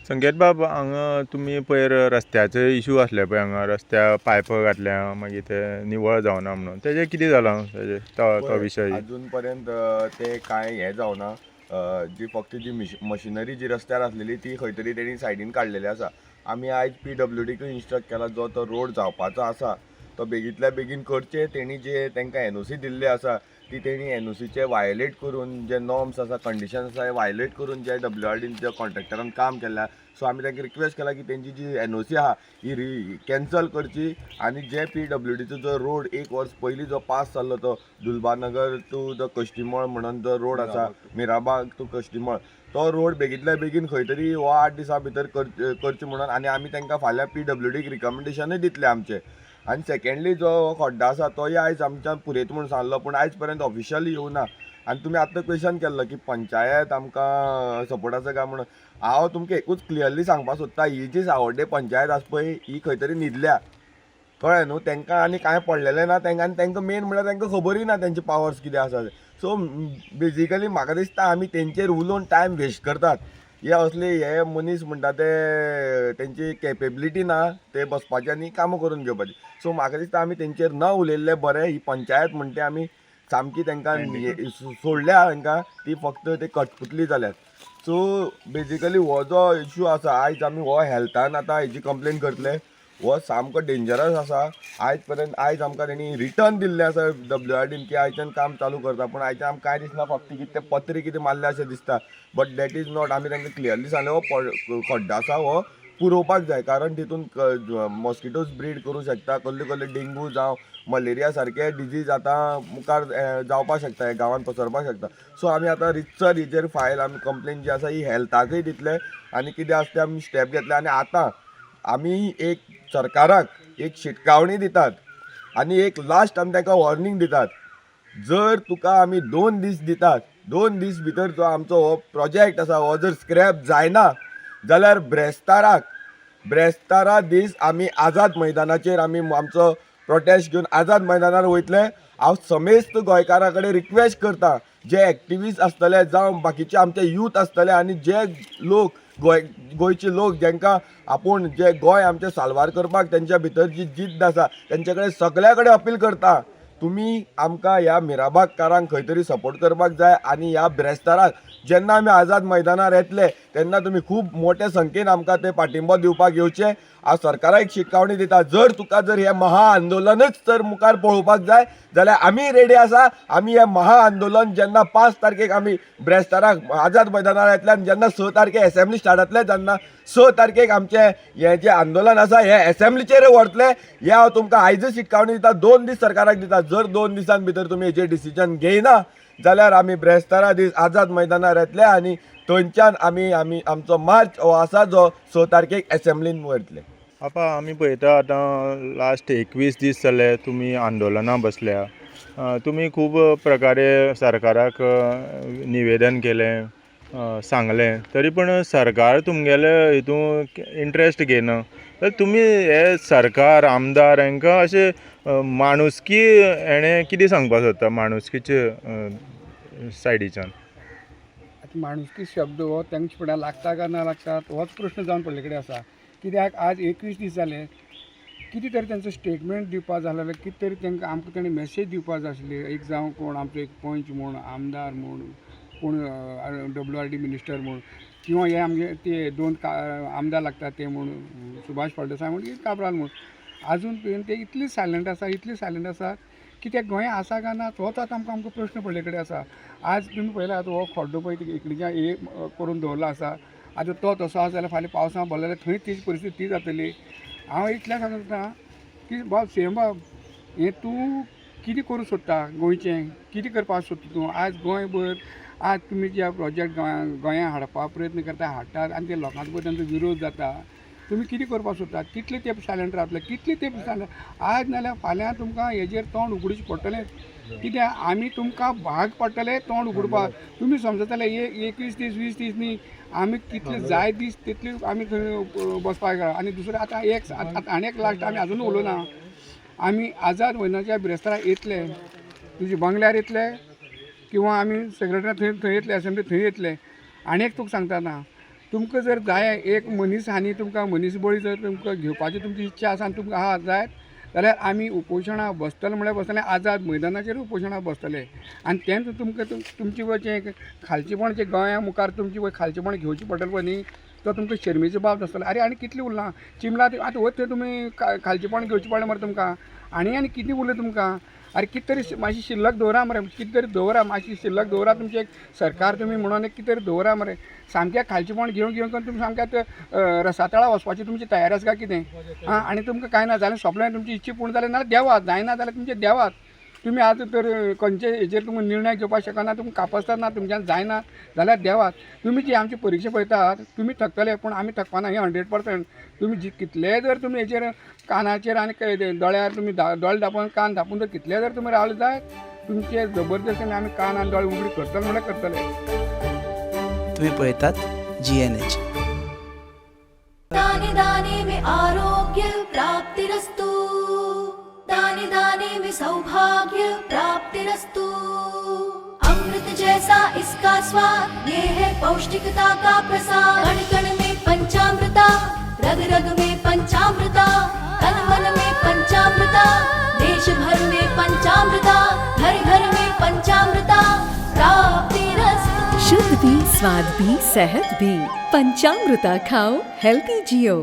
संकेत बाब, हांगा तुमी पयर रस्त्याचे इशू आसले पळय, हांगा रस्त्या पायप घातल्या, मागीर ते निवळ जावना म्हणून, तेजें कितें जालां तेजें तो विशय? अजून पर्यंत ते कांय हें जावना. जी फक्त जी मशिनरी जी रस्त्यार आसलेली ती खंय तरी तेणी सायडीन काडलेली आसा. आमी आयज पीडब्ल्यूडीकूय इन्स्ट्रक्ट केला, जो तो रोड जावपाचो आसा तो बेगींतल्या बेगीन करचे. तेणी जे तांकां एनओसी दिल्ली आसा ती तेणी एनओसीचे वायोलेट करून, जे नॉर्म्स आसा, कंडिशन आसा, हे वायोलेट करून जे डब्ल्यू आर डीन जे कॉन्ट्रॅक्टरान काम केल्लें आसा. सो आमी तांकां रिक्वेस्ट केला की तेंची जी एनओसी आहा ही री कॅन्सल करची आनी जे पीडब्ल्यूडीचो जो रोड एक वर्स पयलीं जो पास जाल्लो, तो दुलबानगर टू the कश्टीमळ म्हणून जो रोड आसा, मिराबाग टू कश्टीमळ, तो रोड बेगींतल्या बेगीन खंय तरी हो 8 दिसां भितर करचें म्हणून. आनी आमी तांकां फाल्यां पीडब्ल्यूडीक रिकमेंडेशनूय दितले आमचें. आनी सेकंडली, जो खड्डो आसा तोय आयज आमच्यान पुरयता म्हूण सांगलो, पूण आयज पर्यंत ऑफिशियली येवना. आनी तुमी आतां क्वेशन केल्लो की पंचायत आमकां सपोर्ट आसा काय म्हणून, हांव तुमकां एकूच क्लियरली सांगपाक सोदता, ही जी सावड्डे पंचायत आसा पळय, ही खंय तरी न्हिदल्या, कळ्ळें न्हू? तांकां आनी कांय पडलेलें ना तांकां. आनी तांकां मेन म्हणल्यार तांकां खबरूय ना तेंचे पावर्स कितें आसा ते. सो बेजिकली म्हाका दिसता आमी तेंचेर उलोवन टायम वेस्ट करतात. हे असले हे मनीस म्हणटा ते तेंची केपेबिलिटी ना ते बसपाची आनी कामां करून घेवपाची. सो म्हाका दिसता आमी तेंचेर न उलयल्लें बरें. ही पंचायत म्हणटे आमी सामकी तांकां सोडल्या, तांकां ती फक्त ते कठपुतली जाल्यात. सो बेजिकली हो जो इशू आसा, आयज आमी हो हेल्थान आतां हेजी कंप्लेन करतले. हो सामको डेंजरस आसा. आयज पर्यंत आयज आमकां तेणी रिटर्न दिल्लें आसा डब्ल्यू आर डीन की आयच्यान काम चालू करता, पूण आयच्यान आमकां कांय दिसना. फक्त कितें ते पत्रे कितें मारले अशें दिसता, बट that is not. आमी तांकां क्लियरली सांगलें, हो खड्डो आसा हो पुरोवपाक जाय, कारण तितून मॉस्किटोज ब्रीड करूं शकता, कसले कसले डेंगू जावं मलेरिया सारके डिजीज आतां मुखार जावपाक शकता, हे गांवांत पसरपाक शकता. सो आमी आतां रितसर हेजेर फायल आमी कंप्लेन जी आसा ही हेल्थाकय दितले आनी कितें आसा तें आमी स्टेप घेतले. आनी आतां आमी एक सरकाराक एक शिटकावणी दितात आनी एक लास्ट आमी तांकां वॉर्निंग दितात. जर तुका आमी 2 दीस दितात, 2 दीस भितर जो आमचो हो प्रोजेक्ट आसा हो जर स्क्रॅप जायना जाल्यार ब्रेस्ताराक, ब्रेस्तारा दीस आमी आझाद मैदानाचेर आमी आमचो प्रोटेस्ट घेवन आझाद मैदानार वयतले. हांव समेस्त गोंयकारां कडेन रिक्वेस्ट करता, जे एक्टिविस्ट आसतले जावं बाकीचे आमचे यूथ आसतले आनी जे लोक गोंय गोंयचे लोक जेंकां आपूण जे गोंय आमचें साल्वार करपाक तेंच्या भितर जी जिद्द आसा, तेंचे कडेन सगल्या कडेन अपील करता, तुमी आमकां ह्या मिराबागकारांक खंय तरी सपोर्ट करपाक जाय. आनी ह्या ब्रेस्ताराक जेन्ना आमी आझाद मैदानार येतले तेन्ना तुमी खूब मोठ्या संख्येन आमकां ते पाठिंबो दिवपाक येवचे. हांव सरकाराक एक शिटकावणी दिता, जर तुका जर हें महा आंदोलनच जर मुखार पळोवपाक जाय जाल्यार आमी रेडी आसा. आमी हें महा आंदोलन जेन्ना 5 तारखेक आमी ब्रेस्ताराक आझाद मैदानार येतले आनी जेन्ना 6 तारखेक एसेंब्ली स्टार्ट जातले, तेन्ना 6 तारखेक आमचें हें जें आंदोलन आसा हें एसेंब्लीचेर व्हरतले. हें हांव तुमकां आयजच शिटकावणी दिता. 2 दीस सरकाराक दिता. जर 2 दिसां भितर तुमी हेजेर डिसिजन घेयना जाल्यार आमी ब्रेस्तारा दीस आझाद मैदानार येतले आनी थंयच्यान आमी आमी आमचो मार्च हो आसा जो 6 तारखेक एसेंब्लीन व्हरतले. आपा, आमी पळयता आतां लास्ट 21 दीस जाले तुमी आंदोलनां बसल्या. तुमी खूब प्रकारे सरकाराक निवेदन केलें, सांगलें, तरी पण सरकार तुमगेले हितून इंट्रस्ट घेयना. तर तुमी हे सरकार, आमदार हांकां अशें माणुसकी हेणें कितें सांगपाक सोदता, माणुसकीचे सायडीच्यान? आतां माणुसकी शब्द हो तांचे फुड्यान लागता काय ना लागता होच प्रश्न जावन पडले कडेन आसा. कित्याक आज 21 दीस जाले, कितें तरी तेंचो स्टेटमेंट दिवपा जाय आसलें, कितें तरी तांकां आमकां ताणें मेसेज दिवपा जाय आसली. एक जावं कोण आमचो एक पंच म्हूण, आमदार म्हूण, कोण डब्ल्यू आर डी मिनिस्टर म्हूण, किंवा हे आमगे ते दोन का आमदार लागता ते म्हूण, सुभाष फळदेसाय म्हूण, काब्राल म्हूण, आजून पर्यंत ते इतले सायलंट आसा, इतले सायलंट आसा की ते गोंया आसा काय ना होच आतां आमकां आमकां प्रश्न पडले कडेन आसा. आज तुमी पळयला आतां हो खड्डो पळय इकडच्यान एक करून दवरलो आसा. आतां तो तसो आसा जाल्यार फाल्यां पावसान भरलो जाल्यार थंय तीच परिस्थिती ती जातली. हांव इतलें सांगता की बाब, सीएम बाब, हें तूं कितें करूंक सोदता? गोंयचें कितें करपाक सोदता तूं? आज गोंयभर आज तुमी जे प्रोजेक्ट गोंया हाडपाक प्रयत्न करता, हाडटात आनी ते लोकांचो पळय तांचो विरोध जाता. तुमी कितें करपाक सोदतात? कितले तेंप सायलंट रावतले? कितले तेंप सायलंट? आज नाल्यार फाल्यां तुमकां हेजेर तोंड उगडचें पडटलें. कित्याक आमी तुमकां भाग पडटले तोंड उगडपाक. तुमी समजतले एक 21 दीस, 20 दीस न्ही, आमी कितले जाय दीस तितले आमी थंय बसपाक जाय. आनी दुसरें आतां एक आतां आनी एक लास्ट, आमी आजून उलोवना. आमी आझाद मैदानाच्या बिरेस्तारा येतले, तुजे बंगल्यार येतले किंवा आमी सेक्रेटरी थंय थंय येतले, असेंब्ली थंय येतले. आनी एक तुका सांगता ना, तुमकां जर जाय एक मनीस हानी तुमकां मनीस बळी जर तुमकां घेवपाची तुमची इच्छा आसा आनी तुमकां आहा जायत जाल्यार आमी उपोशणां बसतले म्हळ्यार बसतले, आझाद मैदानाचेर उपोशणां बसतले. आनी तेंच तुमकां तुमचें पळय खालचेपण जें गोंया मुखार तुमची पळय खालचेपण घेवचें पडटलें पळय न्ही, तो तुमकां शर्मेचो बाब आसतलो. आरे आनी कितलें उरलां चिमला आतां वत थंय तुमी खालचेपण घेवचें पडलें मरे तुमकां, आनी आनी कितें उरलें तुमकां? आरे कितें तरी मातशी शिल्लक दवरा मरे, कितें तरी दवरा, मातशी शिल्लक दवरा तुमचें सरकार तुमी म्हणून एक कितें तरी दवरा मरे. सामकें खालचेपण घेवन घेवन घेवन तुमी सामकें रसातळा वचपाची तुमची तयारी आसा काय कितें? आं, आनी तुमकां कांय ना जाल्यार सोंपलें, तुमची इच्छा पूर्ण जाली ना देवात, जायना जाल्यार तुमचें देवात. तुमी आतां तर खंयचे हेजेर तुमकां निर्णय घेवपाक शकना, तुमकां कापस्तार ना, तुमच्यान जायना जाल्यार देवात. तुमी जी आमची परिक्षा पळयतात तुमी थकतले, पूण आमी थकपाना, हें 100%. तुमी जी कितलेय जर तुमी हेजेर कानाचेर आनी दोळ्यार तुमी दोळे धांपून कान धांपून जर कितले जर तुमी रावले जायत, तुमचे जबरदस्तीन आमी कान आनी दोळे उगडी करतले म्हणल्यार करतले. तुम्ही पळयतात GNH. दाने दाने में आरोग्य प्राप्तिरस्तु, दाने दाने में सौभाग्य प्राप्तिरस्तु। अमृत जैसा इसका स्वाद, ये है पौष्टिकता का प्रसाद। कण कण में पंचामृता, रग रग में पंचामृता, तन मन में पंचामृता, देश भर में पंचामृता, घर घर में पंचामृता प्राप्तिरस्तु। शुद्ध भी, स्वाद भी, सेहत भी। पंचामृता खाओ, हेल्दी जियो।